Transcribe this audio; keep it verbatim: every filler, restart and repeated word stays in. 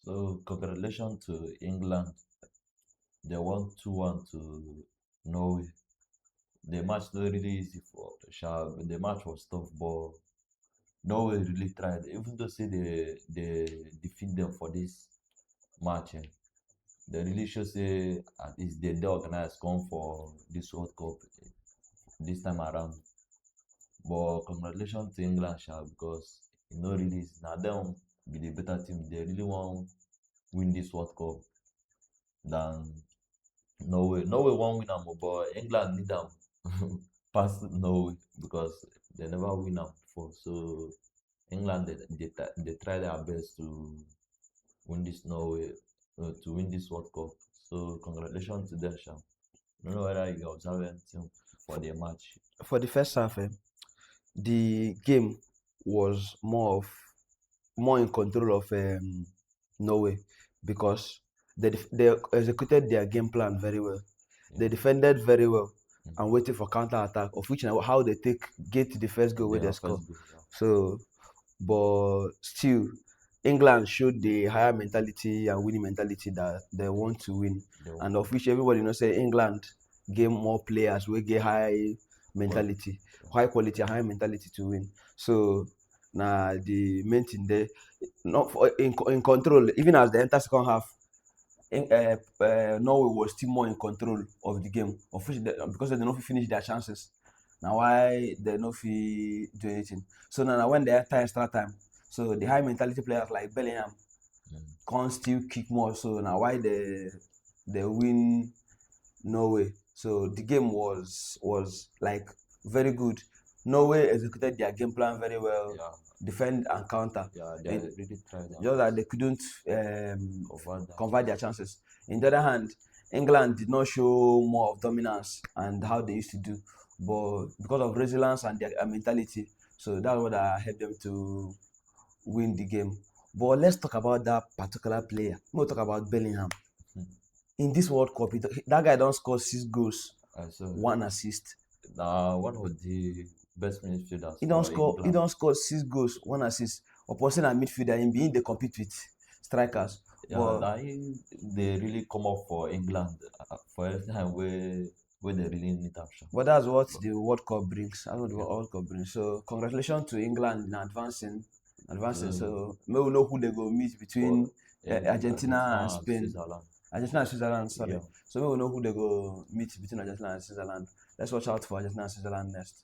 So congratulations to England. They won two one to Norway. The match not really easy for sha. The match was tough, but Norway really tried. Even though say they they defeat them for this match, eh, they really show say at least they dey organized come for this World Cup, eh, this time around. But congratulations to England, sha, because you know really now them be the better team. They really want win this World Cup than Norway. Norway won't win am, but England need them pass Norway because they never win am before. So England they they, try- they try their best to win this Norway uh, to win this World Cup. So congratulations to them, sha. I don't know whether you observe anything for the match. For the first half, eh, the game was more of more in control of um, Norway because they def- they executed their game plan very well. They defended very well and waiting for counter attack, of which na how they take get the first goal where they score. So, but still, England showed the higher mentality and winning mentality that they want to win, and of which everybody knows say England get more players wey get high mentality, high quality, and high mentality to win. So na the main thing there. Not for, in, in control, even as they enter second half, in, uh, uh, Norway was still more in control of the game, of which they, because they don't finish their chances. Now why they no fit do anything? So now, now when they enter extra time, so the high mentality players like Bellingham can still kick more. So now why they they win Norway? So the game was was like very good. Norway executed their game plan very well, Yeah, defend and counter. yeah, they It- really tried. That. Just that they couldn't um, Over that. convert their chances. In the other hand, England did not show more of dominance and how they used to do, but because of resilience and their uh, mentality, so that's what uh, helped them to win the game. But let's talk about that particular player. We'll talk about Bellingham. In this World Cup, it, that guy don't score six goals, I saw. One assist. Now one of the best midfielders. He don't for score. He England. Don't score six goals, one assist. Opposite a midfielder in being they compete with strikers. Yeah, But- now he, they really come up for England uh, for a time where where they really need action. But that's what the World Cup brings. That's what the World Cup brings. So congratulations to England in advancing, advancing. Mm. So may we know who they go meet between Yeah, uh, Argentina and Spain. Switzerland. Argentina and Switzerland. Sorry. Yeah. So may we know who they go meet between Argentina and Switzerland. Let's watch out for Argentina and Switzerland next.